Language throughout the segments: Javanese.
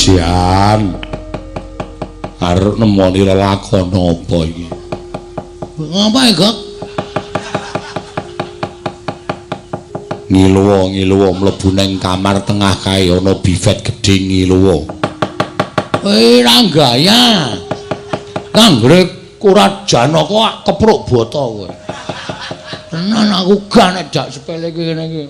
Jan arep nemoni lelakon apa iki? Ngapa iki, Gok? Ngiluwa-ngiluwa mlebu nang kamar tengah kae ana bifet gedhe ngiluwa. Kowe ra gaya. Kanggre ora Janaka kepruk bata kowe. Tenan aku gak nek dak sepele kene iki.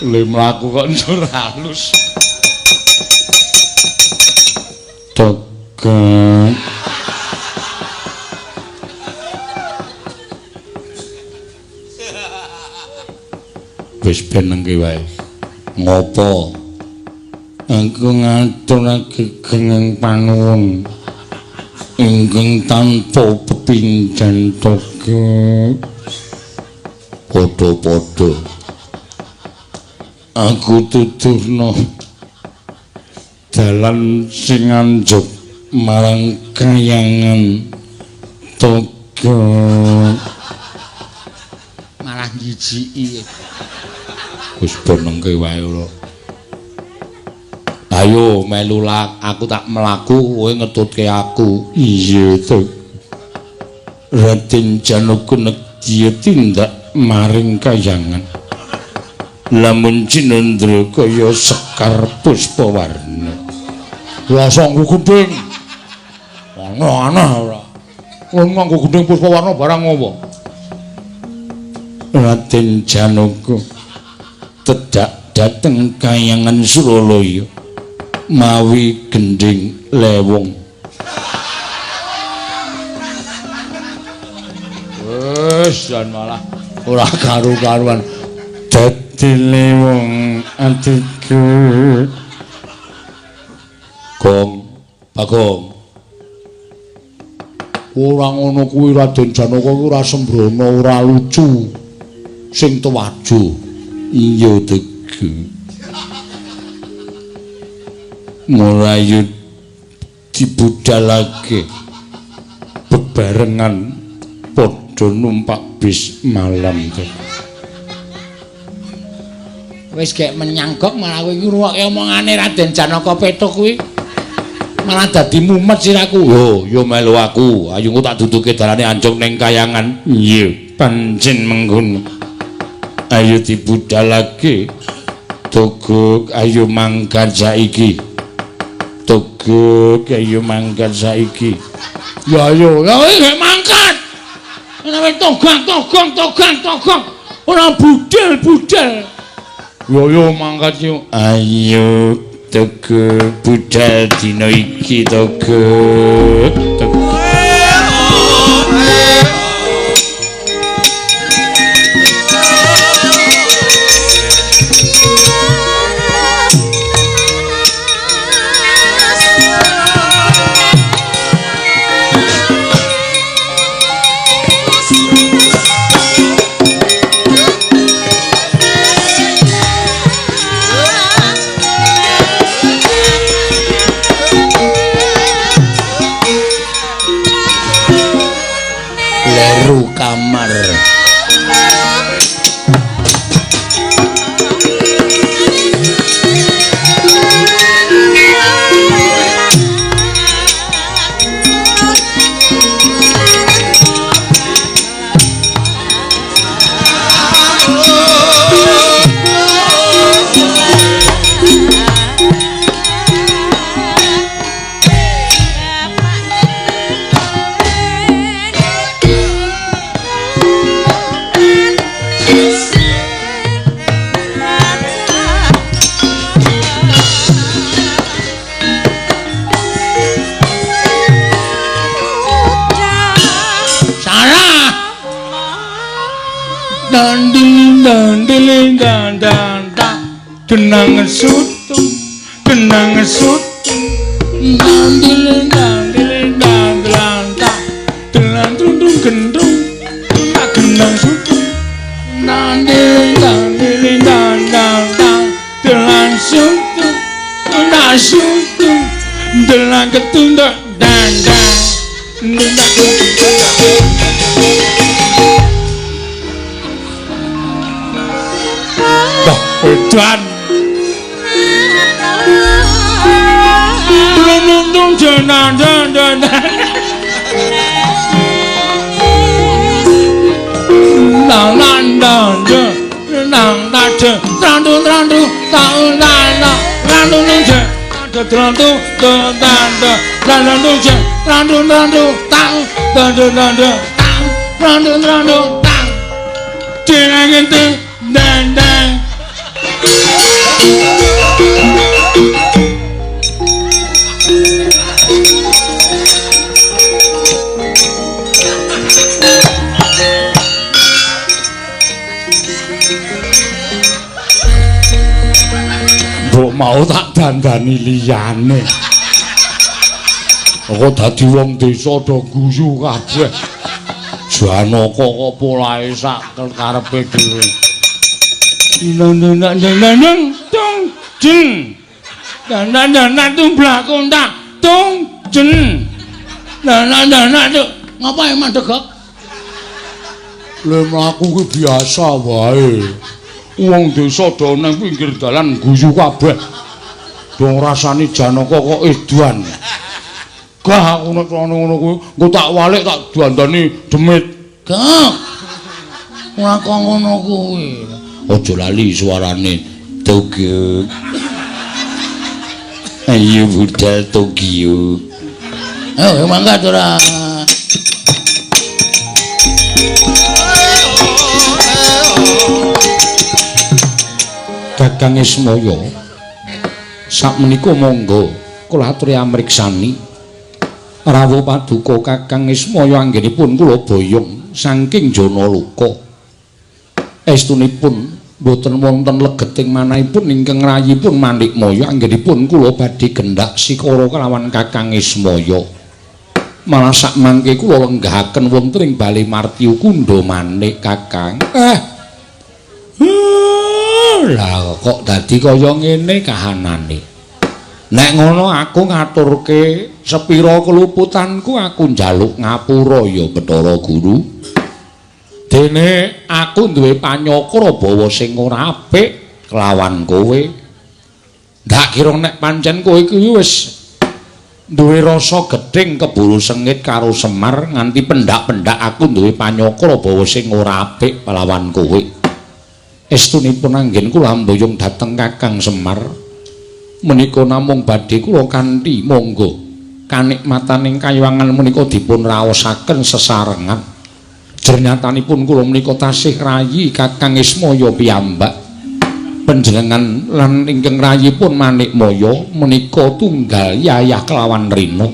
Le mlaku kok njur halus. Togok. Wis ben nengke wae. Ngopo? Aku ngaturake gengeng panuwun ingkang tanpa pepindhan togok. Padha-padha. Aku tuturno dalan sing anjuk marang kayangan togok. Malah njijiki. Wis benengke wae ora. Ayo melu lak, aku tak mlaku kowe ngetutke aku. Iya to. Raden Janaka nedya tindak maring kayangan. Lamun cinendra kaya sekar puspawarna. Rasa nggo gendhing. Aneh-aneh ora. Kowe nganggo gendhing puspawarna barang ngopo? Raden Janaka tedak dhateng kayangan Suralaya mawi gendhing lewung. Wis jan malah ora karu-karuan. Dadi lewung atiku. Gong, Bagong. Ora ngono kuwi Raden Janaka kuwi ora sembrono, ora lucu. Sing tuwajo. Iya tegu. Mulayu dibudalake bebarengan padha numpak bis malam. Wis gek menyang Gok malah kowe iki ngrungokke omongane Raden Janaka Petuk kuwi. Malah dadi mumet siraku. Yo, yo melu aku. Ayo engko tak duduke dalane anjung ning kayangan. Iya, pancen mengkono. Ayo dibudalake. Togok ayo mangkat saiki. Togok ayo mangkat saiki. Ya ayo, ya kowe gek mangkat. Ora togak togong togak togong. Ora budal-budal. Yo yo mangkat yo. Ayo togok budal dina iki togok. Togok. Leru kamar. Genang sutu, genang sutu, dandil dandil dandil dandil gendung, gendung. nang nang nang nang nang nang nang delang ketunda dan dan dah edan belum jenan dan dan nang nang nang nang nang nang nang nang nang trantu tan tan trantu trantu trantu tang trantu trantu tang trantu trantu tang jenenge dan dan mbok mau tak dandani liyane. Kok dadi wong desa do guyu kabeh. Janaka kok polahe sak karepe dhewe. Nang nang nang tung jeng. Nang nang nang tumblak kontak tung jeng. Nang nang nang ngapa mandeg kok? Lha mlaku kuwi biasa wae. Wong desa do nang pinggir dalan guyu kabeh. Do ngrasani Janaka kok edan. Gah aku nek ngono kuwi, engko tak walik tak dandani demit. Gah. Ora kok ngono kuwi. Aja lali suarane Togyo. Ayo budal Togyo. Ayo mangkat ora. Kakang Ismaya, sakmenika monggo kula aturi amriksani rawuh paduka Kakang Ismaya anggenipun kula boyong saking Janaloka. Estunipun boten wonten legeting manahipun ingkang rayipun Manikmaya anggenipun kula badhe gendak sikara kelawan Kakang Ismaya. Malah sakmangke kula lenggahaken wonten ing Bale Martyu Kundha Manik Kakang. Lah kok dadi kaya ngene kahanane. Nek ngono aku ngaturke sepira keluputanku, aku njaluk ngapura ya Bathara Guru. Dene aku duwe panyakra bawa sing ora apik kelawan kowe. Ndak kira nek pancen kowe iki wis duwe rasa gething keburu sengit karo Semar nganti pendak-pendak aku duwe panyakra bawa sing ora apik kelawan kowe. Estunipun anggen kula mboyong dhateng Kakang Semar menika namung badhe kula kanthi monggo kanikmataning kayuwangan menika dipun raosaken sesarengan. Jernyatanipun kula menika tasih rayi Kakang Ismaya piyambak. Panjenengan lan ingkang rayipun Manikmaya menika tunggal yayah kelawan rina.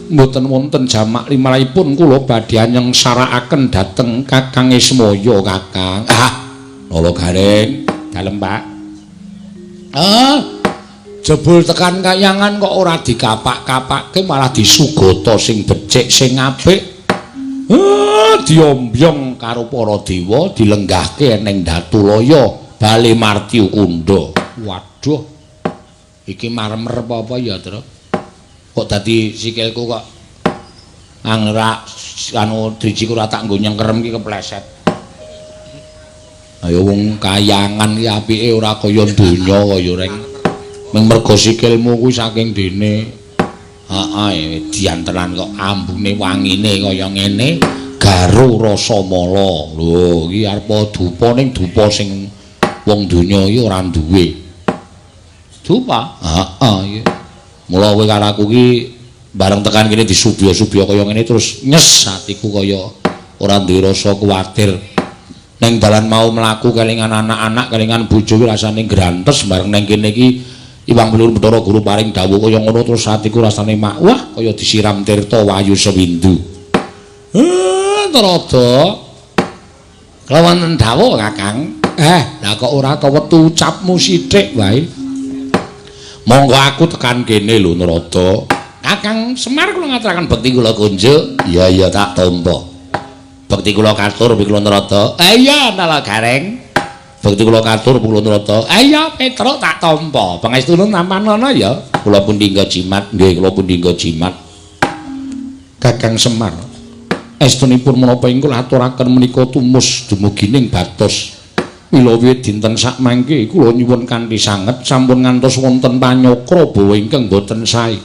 Mboten wonten jamak limrahipun kula badhe nyengsarakaken dhateng Kakang Ismaya Kakang. Ah, Nala Gareng, dalem Pak. Ah, jebul tekan kayangan kok ora dikapak-kapake malah disugata sing becik sing apik. Ah, diombyong karo para dewa dilenggahke ning Datulaya Bale Martyu Kundha. Waduh. Iki marmer apa-apa ya, Tru? Kok dadi sikilku kok angrak anu drijiku ora tak nggo nyengkerem iki kepleset. Ayo wong kayangan iki apike ora kaya donya kaya reng. Ming mergo sikilmu kuwi saking dene. Heeh, edian tenan kok ambune wangine kaya ngene, garu rasa mala. Lho, iki arep dupa ning dupa sing wong donya iki ora duwe. Dupa? Heeh iki. Mula kowe karo aku iki bareng tekan kene disubya-subya kaya ngene terus nyes atiku kaya ora duwe rasa kuwatir. Neng dalan mau mlaku kelingan anak-anak, kelingan bojo kuwi rasane grantes bareng neng kene iki Iwang Pelur Bathara Guru paring dawuh kaya ngono terus atiku rasane mak wah kaya disiram tirta wayu sewindu. Narada. Kelawan dawuh Kakang. Lah kok ora kewetu ucapmu sithik wae. Monggo aku tekan kene lho Narada. Kakang Semar kula ngaturaken bekti kula kunjuk. Iya iya tak tampa. Bekti kula katur Pikulun Rada. Iya Nala Gareng. Bekti kula katur Pikulun Rada. Iya Petruk tak tampa. Pangestune tampanana ya. Kula pun dinggo jimat. Nggih, kula pun dinggo jimat. Kakang Semar. Estunipun menapa ing kula aturaken menika tumus dumugi ning batos. Mila wiwit dinten sakmangke kula nyuwun kanthi sanget sampun ngantos wonten panyakra bawa ingkang boten sae.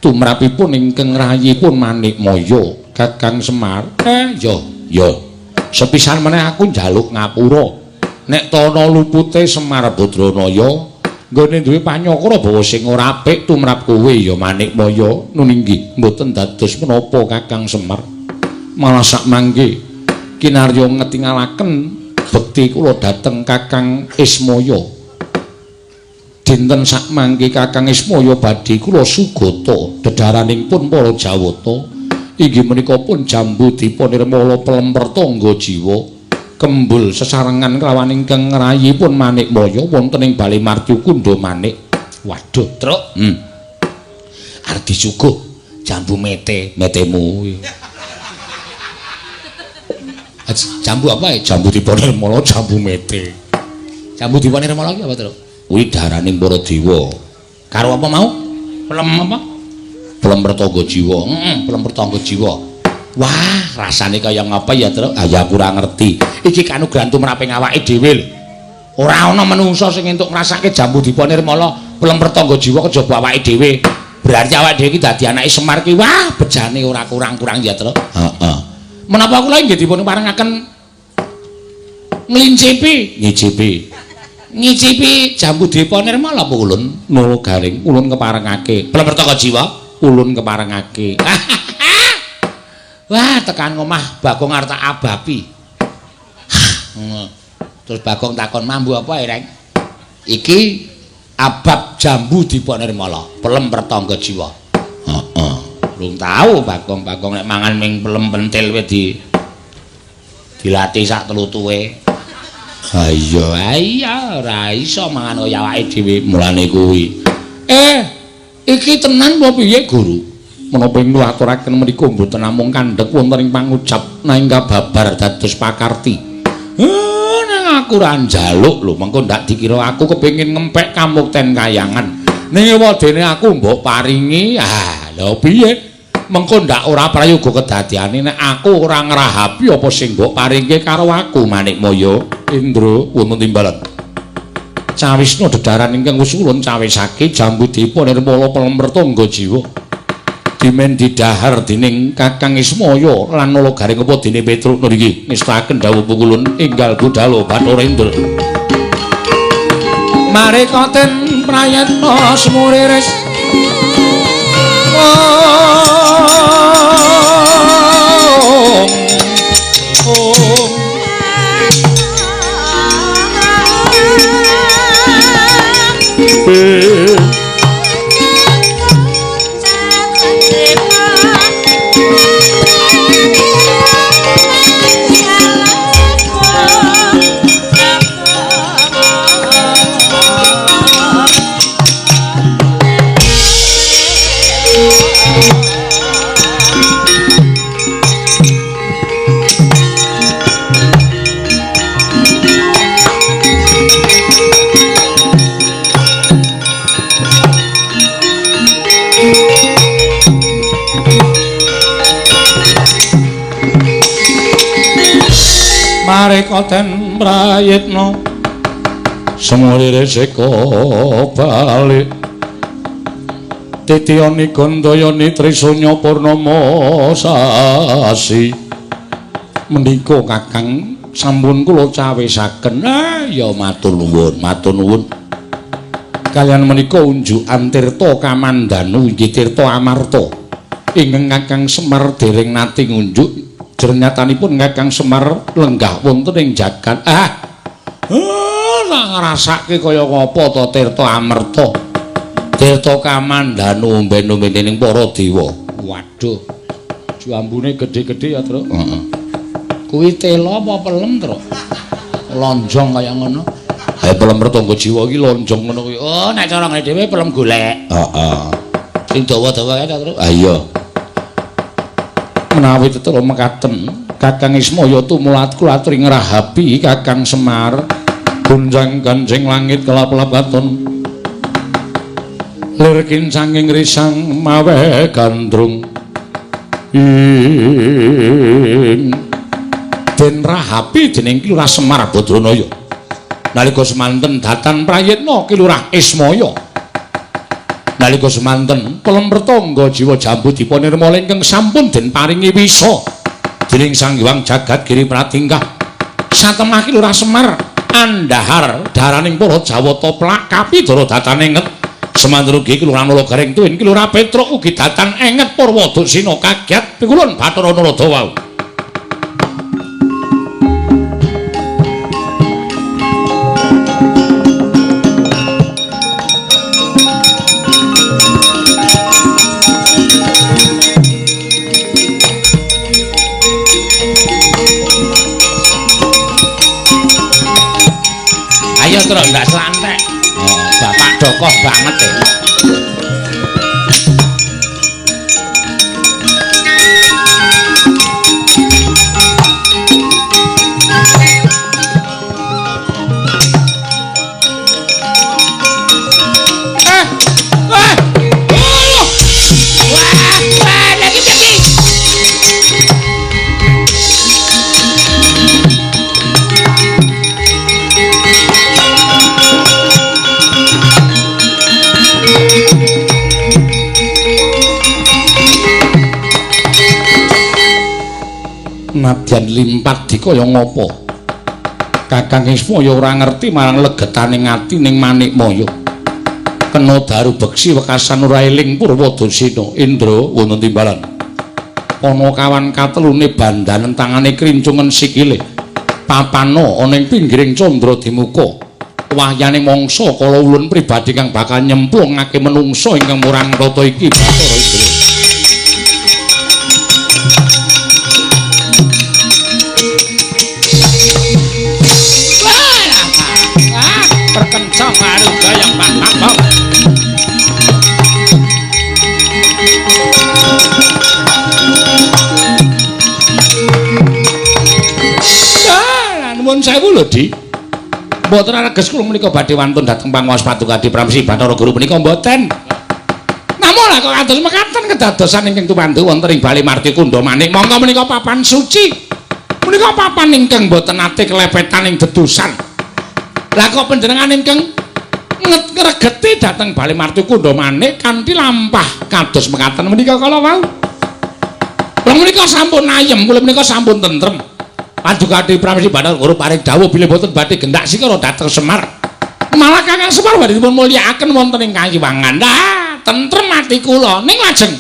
Tumrapipun ingkang rayipun Manikmaya. Kakang Semar, yo yo. Sepisan meneh aku njaluk ngapura. Nek tana lupute Semar Badranaya, nggone duwe panyakra bawa sing ora apik tumrap kowe ya Manikmaya. Nun inggih, mboten dados menapa Kakang Semar. Malah sakmangke kinarya ngetingalaken bekti kula dhateng Kakang Ismaya. Dinten sakmangke Kakang Ismaya badhe kula sugata dedharaning pun para Jawata. Inggih menika pun jambu dipa nirmala pelem pertangga jiwa kembul sesarengan kelawan ingkang ngrayipun Manikmaya wonten ing Bale Martyu Kundha Manik. Waduh, Truk. Arep disuguh jambu mete, metemu. Jambu apa ya? Jambu dipa nirmala jambu mete. Jambu dipa nirmala iki apa, Truk? Kuwi daraning para dewa. Karo apa mau? Pelem apa? Pelem pertangga jiwa. Heeh, pelem pertangga jiwa. Wah, rasane kaya ngapa ya, Truk? Ah ya aku ora ngerti. Iki kanugrahan tumraping awake dhewe lho. Ora ana menungsa sing entuk ngrasake jambu dipa nirmala pelem pertangga jiwa kejaba awake dhewe. Berarti awake dhewe iki dadi anake Semar ki wah, bejane ora kurang-kurang ya, Truk. Heeh. Menapa kula nggih dipun parengaken nglincipi, ngicipi. Ngicipi jambu dipa nirmala apa ulun? Nala Garing, ulun keparengake. Pelem pertangga jiwa ulun keparengake. Wah, tekan omah Bagong arep tak abapi. Terus Bagong takon, "Mambu apa, Reng?" Iki abab jambu dipa nirmala, pelem pertangga jiwa. Heeh. Belum tahu Bagong, Bagong nek mangan ming pelem pentil wis dilatih sak tlutuhe. Ha iya, iya ora iso mangan kaya awake dhewe mulane kuwi. Iki tenan apa piye, Guru? Menapa ing aturaken menika mboten namung kandhek wonten ing pangucap nanging kababar dados pakarti. Nang aku ora njaluk lho, mengko ndak dikira aku kepengin ngempek kamukten kayangan. Ning wadene aku mbok paringi, ah lho piye? Mengko ndak ora prayoga kedadiane nek aku ora ngrahapi apa sing mbok paringke karo aku Manikmaya. Indra wonten timbalan. Cawisna dedharan ingkang wis ulun cawisake jambu dipa nirmala pelem pertangga jiwa. Dimen didhahar dening Kakang Ismaya lan Nala Garing apa dene Petruk niki ngestakaken dawuh pukulun enggal budhalo Bathara Indra. Mareka ten prayetna semuriris. Mareka den prayitna semulire seka balik titiyani gandayani trisanya purnama sasi menika Kakang sampun kula cawisaken. Ya matur nuwun, matur nuwun. Kaliyan menika unjukan tirta kamandanu inggih tirta amarta ingkang Kakang Semar dereng nate ngunjuk. Jernyatanipun Kakang Semar lenggah wonten ing jagat. Lah ngrasake kaya ngapa to tirta amerta. Tirta kamandanu omben-omben dening para dewa. Waduh. Jambune gedhe-gedhe ya, Truk. Heeh. Kuwi tela apa pelem, Truk? Lonjong kaya ngono. Ha pelem pertangga jiwa iki lonjong ngono kuwi. Oh, nek cara ngene dhewe pelem golek. Heeh. Sing dawa-dawa kae, Truk. Ha iya. Menawi tetela mekaten Kakang Ismaya tumulat kula aturi ngrahapi Kakang Semar. Gonjang ganjing langit kelap-kelap katon. Lir kincanging risang mawe gandrung. Ing den rahapi dening Ki Lurah Semar Badranaya. Nalika semanten datan prayitna Ki Lurah Ismaya. Nalika semanten pelem pertangga jiwa jambu dipa nirmala ingkang sampun den paringi wisa dening Sang Hyang Jagat Giri Pratingkah. Satemah Ki Lurah Semar andhahar daraning para Jawata plak kapidara datan enget. Semanten ugi Ki Lurah Nala Gareng tuwin Ki Lurah Petruk ugi datan enget Purwaduksina kagyat pikulun Bathara Narada wau. Ayo terus ndak selantek. Oh, bapak dokoh banget ya. Wah, lagi piye? Nadyan limpat dikaya ngapa Kakang Ismaya ora ngerti marang legetane ati ning Manikmaya. Kena daru beksi wekasan ora eling Purwadasina. Indra wonten timbalan ana kawan katelune bandanen tangane krincungen sikile papana ana ing pinggiring candra dimuka. Wahyane mangsa kala ulun pribadi kang bakal nyemplungake menungsa ingkang murang tata iki Bathara Indra. Perkencang baru gayang pak pak. Nuwun sewu lho, Di. Mboten areges kula menika badhe wantun dhateng panguwas Paduka Adi Pramsi Bathara Guru menika mboten. Namung lah kok kados mekaten kedadosan ingkang tumandu wonten ing Bali Marti Kundha Manik. Monggo menika papan suci. Menika papan ingkang mboten nate kelepetan ing dedusan. Lah kok panjenengan ingkang ngregeti dhateng Bali Marti Kundha Manik kanthi lampah kados mekaten menika kala wau. Kula menika sampun ayem, kula menika sampun tentrem. Paduka Adi Pramesti Bathara Guru paring dawuh bilih boten badhe gendak sikara dhateng Semar. Malah Kakang Semar badhe dipun mulyakaken wonten ing kayiwangan. Lah, tentrem ati kula. Ning lajeng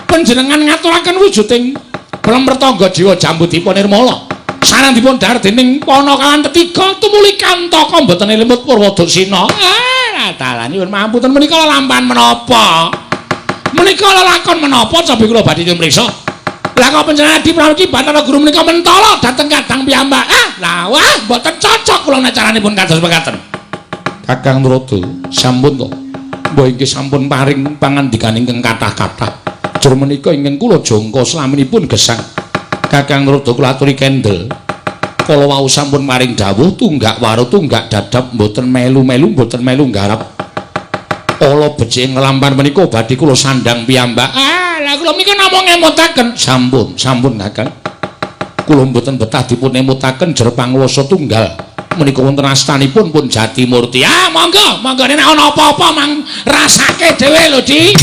panjenengan ngaturaken wujuding pelem pertangga jiwa jambu dipa nirmala. Sareng dipun dhahar dening Panakawan tetiga tumuli kantaka mboten limut Purwaduksina. Ah, dalan nyuwun pangapunten menika lelampahan menapa? Menika lelakon menapa cobi kula badhe nyuwun priksa. Lah kok panjenengan Adi Pramesti Bathara Guru menika mentala dhateng kadang piyambak. Ah, lah wah mboten cocok kula nek caranipun kados mekaten. Kakang Narada, sampun to. Mbah inggih sampun paring pangandikan ingkang kathah-kathah. Jur menika ingkang kula jangka slaminipun gesang. Kakang Narada kula aturi kendel. Kala wau sampun paring dawuh tunggak waru tunggak dadap mboten melu-melu mboten melu nggarap. Ala becik nglampan menika badhe kula sandhang piyambak. Ah, lah kula menika namung ngemutaken. Sampun, sampun Kakang. Kula mboten betah dipun emutaken jer panguwasa tunggal. Menika wonten astanipun pun Jatimurti. Ah, monggo, monggo nek ana apa-apa mang rasake dhewe lho, Di.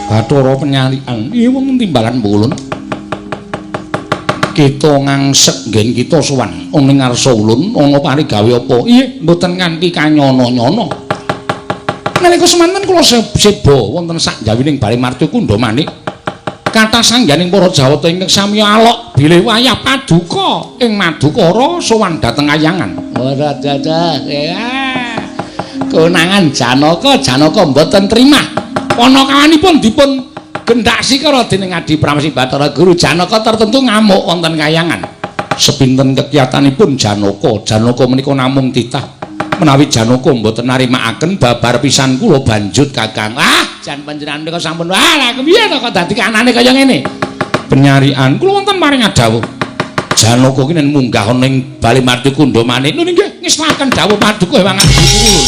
Bathara penyalikan iya wong timbalan ulun. Kita ngangsek nggen kita sowan ana ing ngarsa ulun ana parigawe apa? Iya mboten nganti kanyono-nyono. Nalika semanten kula seba wonten sak jawining Bali Marti Kundha Manik. Kathah sangganing para Jawata ingkang sami alok bilih wayah paduka ing Madukara sowan dhateng kayangan. Ora dadah. Konangan Janaka, Janaka mboten trimah. Panakawanipun dipun gendak sikara dening Adi Pramesi Bathara Guru. Janaka tertentu ngamuk wonten kayangan. Sepinten kekiyatanipun Janaka, Janaka menika namung titah menawi Janaka mboten narimakaken babar pisan kula banjut Kakang. Ah, jan panjenengan menika sampun wah lah kepiye to kok dadi kanane kaya ngene. Penyarian kula wonten paring dawuh. Janaka ki nen munggah ana ing Bale Martikunda manik. Lho nggih ngestaken dawuh paduka ewang abdi kula.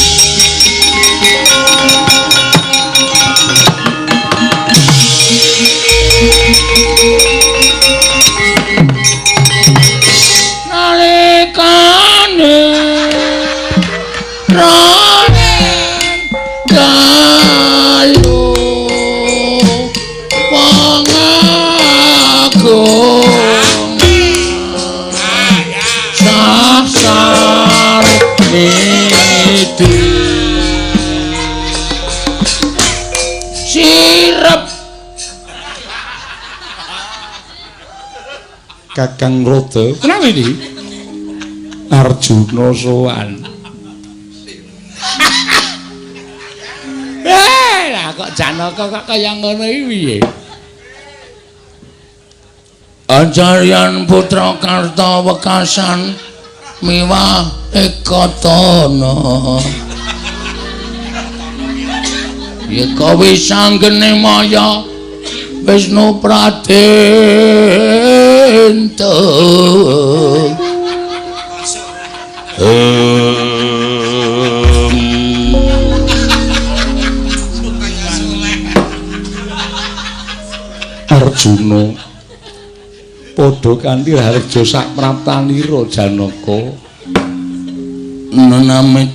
Nalikane Raden Galuh Pangagung Sasar Niti Sirep Kakang Rada. Kenapa ini? Arjuna sowan. Lah kok Janaka kok kaya ngono iki piye? Ajaryan putra Karta wekasan miwah ekatana. Yeka wis anggene maya Wisnu Pradenta. Arjuna padha kanthi harja sak praptanira Janaka. Nenamit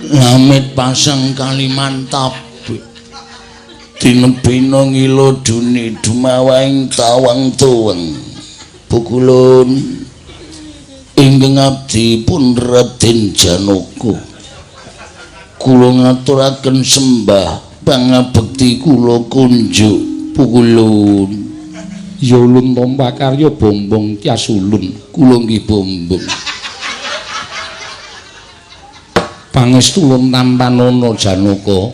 namit pasang Kalimantab dinebina ngila duni dumawaing tawang tuweng pukulun ingkang abdi pun Raden Janaka kula ngaturaken sembah pangabekti kula kunjuk pukulun. Ya ulun tampa karya bombong tias ulun kula nggih bombong. Pangestu ulun tampanana Janaka.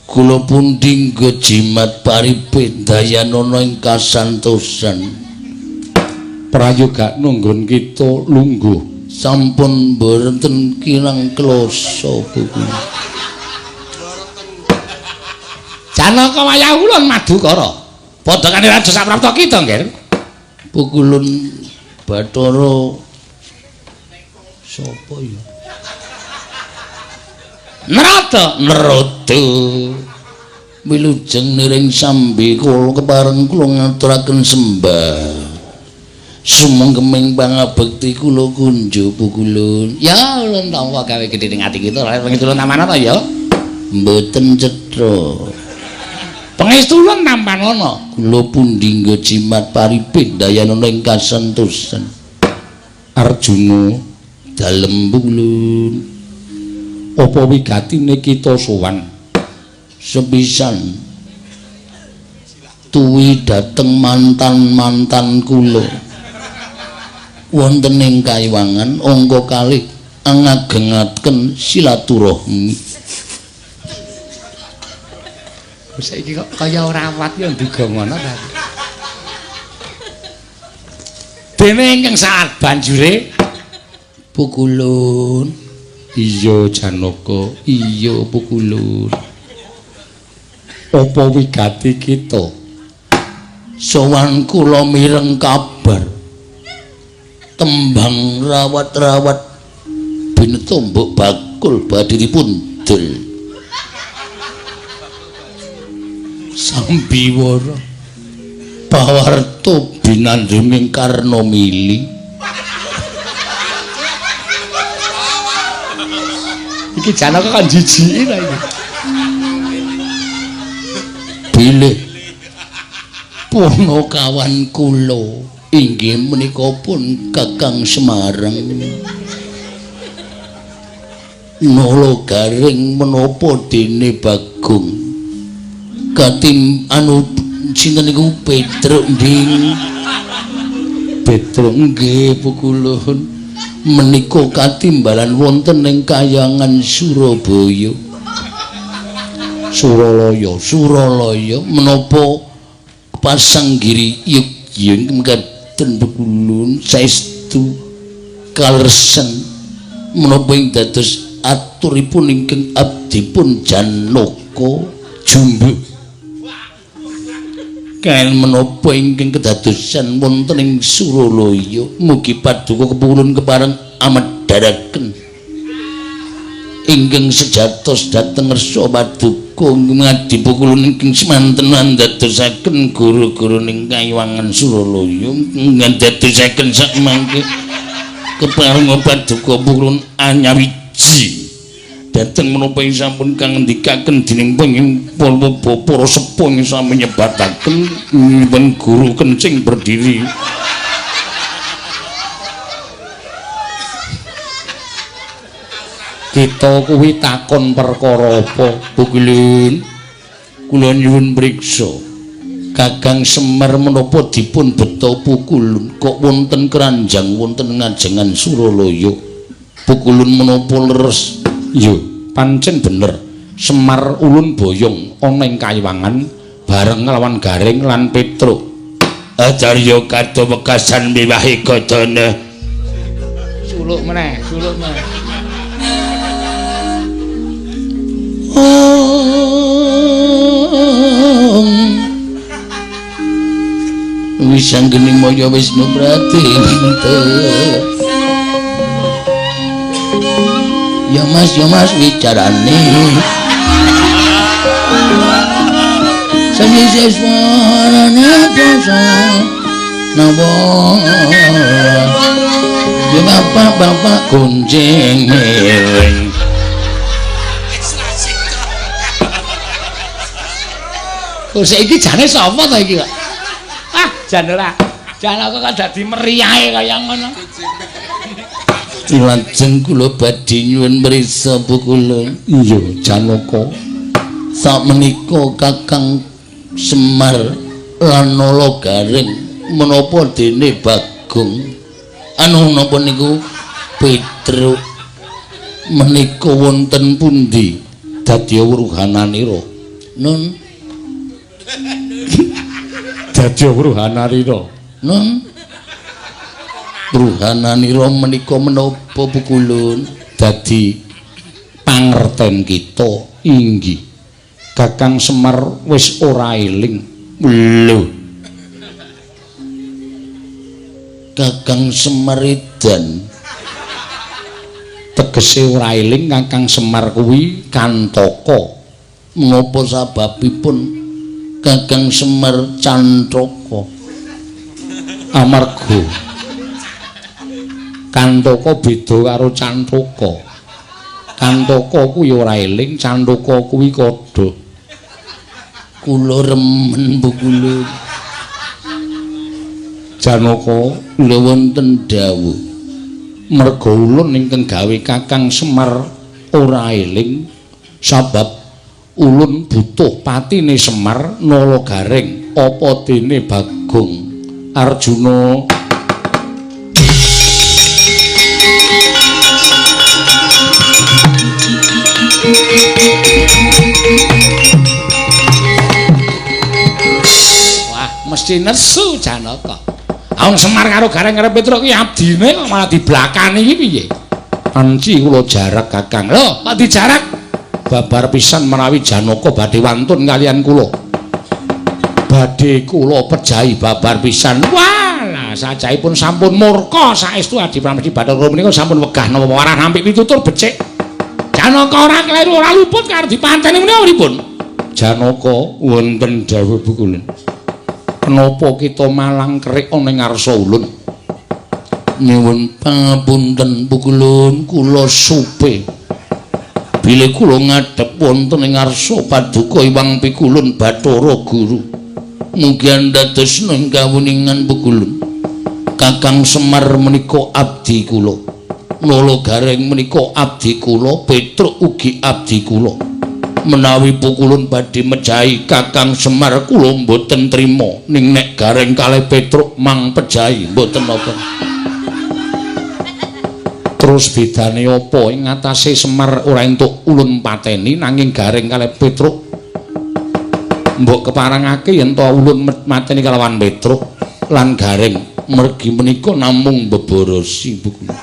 Kula pundi nggo jimat paripit dayanana ing kasantosan. Prayogakna nggon kita lungguh sampun boten kirang klasa pukulun. Janaka wayah ulun Madukara. Padha kane raja saprapta kita, Nggih. Pukulun Bathara sapa ya? Narada, Narada. Wilujeng niring sambi kula kepareng kula ngaturaken sembah. Sumengkeming pangabekti kula kunjuk pukulun. Ya ulun tampa gawe gedhe ning ati kita, pangestu ulun tampanana ya. Mboten cetha. Pangestu ulun tampanana. Kula pundi nggo jimat paripit dayanana ing kasantosan. Arjuna dalem pukulun. Apa wigatine kita sowan? Sepisan tuwi dhateng mantan-mantan kula. Wonten ing kaiwangan angka kalih angagengaken silaturahmi. Saiki kok kaya ora awat ya nduga ngono ta. Dene ingkang saat banjure pukulun. Iya Janaka, iya pukulun. Apa wigati kita? Sowan kula mireng kabar tembang rawat-rawat binetombok bakul badhe dipun dul. Sambiwara pawarta binandhunging Karna mili. Iki Janaka kan jijiki ta iki. Bilih punakawan kula inggih menika pun Kakang Semarang. Nala garing menapa dene Bagong Katim anu sinten niku Petruk nding. Petruk nggih pukulun menika katimbalan wonten ing kayangan Surabaya. Suralaya, Suralaya menapa pasanggiri yugya mekaten pukulun saestu kalersen menapa ing dados aturipun ingkang abdipun Janaka Jumbuk. Kaen menapa ingkang kedadosan wonten ing Suralaya mugi paduka kepulun kepareng amedharaken ingkang sejatos dhateng ngersa paduka ngadi pukulun ingkang semanten andadosaken guru-guru ing kayiwangan Suralaya ngandadosaken sakmangke kepareng paduka pukulun anyawiji dhateng menapa ing sampun kang ngendikaken dening para sepuh ing sami nyebataken nyuwun guru kencing berdiri. Kita kuwi takon perkara apa Pukulun? Kula nyuwun priksa. Kakang Semar menapa dipun beta pukulun kok wonten keranjang wonten ngajengan Suralaya? Pukulun menapa leres? Iya, pancen bener. Semar ulun boyong ana ing kayiwangan bareng nglawan Gareng lan Petruk. Acarya kato wekasan miwahi kodana. Suluk meneh, suluk meneh. Wis anggene maya Wisnu Pratinta. Ya Mas, ya Mas wicarane. Sami seswarane basa napa. Ya bapak-bapak gonceng miring. Kok saiki jane sapa to iki kok? Ah, jan ora. Jan aku kok dadi meriahe kaya ngono. Lajeng kula badhe nyuwun mrisa pukulun. Iya, Janaka. Sakmenika Kakang Semar lan Nala Gareng menapa dene Bagong anu napa niku Petruk menika wonten pundi? Dadi wuruhananira. Nun. Dadi wuruhananira. Nun. Wuruhananira menika menapa pukulun? Dadi pangerten kita inggih Kakang Semar wis ora eling. Lho. Kakang Semar edan. Tegese ora eling Kakang Semar kuwi kantaka. Menapa sababipun Kakang Semar cantaka? Amarga kantaka beda karo cantaka. Kantaka kuwi ora eling, cantaka kuwi kodha. Kula remen pukulun. Janaka, kula wonten dawuh. Merga ulun ingkang gawe Kakang Semar ora eling sabab ulun butuh patine Semar Nala Gareng apa dene Bagong Arjuna. Wah, mesti nesu Janaka. Awong Semar karo Gareng karo Petruk ki abdine kok malah diblakani iki piye? Anci kula jarak Kakang. Lho, kok dijarak? Babar pisan menawi Janaka badhe wantun kalian kula. Badhe kula pejahi babar pisan. Walah, sajaipun sampun murka saestu Adi Pramesti Bathara menika sampun wegah napa warah nampik pitutur becik. Janaka ora kleru ora luput karo dipanteni menika pripun? Janaka wonten dawuh pukulun. Kenapa kita malang kerik ana ing ngarsa ulun? Nyuwun pangapunten pukulun, kula supe. Bilih kula ngadhep wonten ing ngarsa paduka Hyang Pikulun Bathara Guru. Mugi andadosna ing kawuningan pukulun. Kakang Semar menika abdi kula. Nala Gareng menika abdi kula, Petruk ugi abdi kula. Menawi pukulun badhe mejahi Kakang Semar kula mboten trima, ning nek Gareng kalih Petruk mang pejahi mboten napa. Terus bedane apa ing ngatasé Semar ora entuk ulun pateni nanging Gareng kalih Petruk mbok keparengake yen to ulun mateni kalawan Petruk lan Gareng mergi menika namung beborosi pukulun.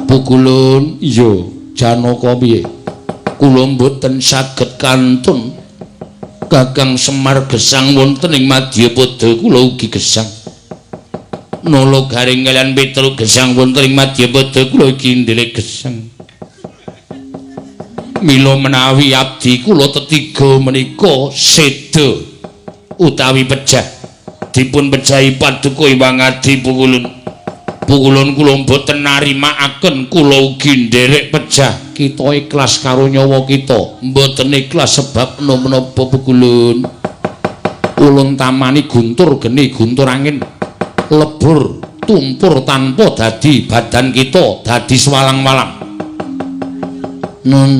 Pukulun iya Janaka piye? Kula mboten saged kantun Kakang Semar gesang wonten ing madyapada kula ugi gesang. Nala Gareng kaliyan Petruk gesang wonten ing madyapada kula ugi nderek gesang. Mila menawi abdi kula tetiga menika seda utawi pejah dipun pejahi paduka Hyang Adi pukulun. Pukulun kula mboten narimakaken kula ugi nderek pejah. Kita ikhlas karo nyawa kita, mboten ikhlas sebab menapa pukulun. Ulun tamani guntur geni guntur angin lebur tumpur tanpa dadi badan kita dadi swalang-walang. Nun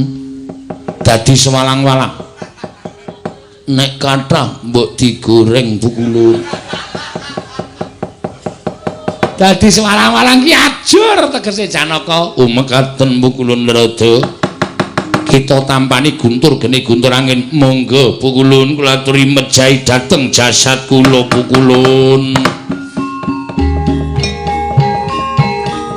dadi swalang-walang. Nek kathah mbok digoreng pukulun. Dadi swalang-walang ki ajur tegese Janaka. Umekaten pukulun rada. Kita tampani guntur geni guntur angin. Monggo pukulun kula aturi mejahi dhateng jasad kula pukulun.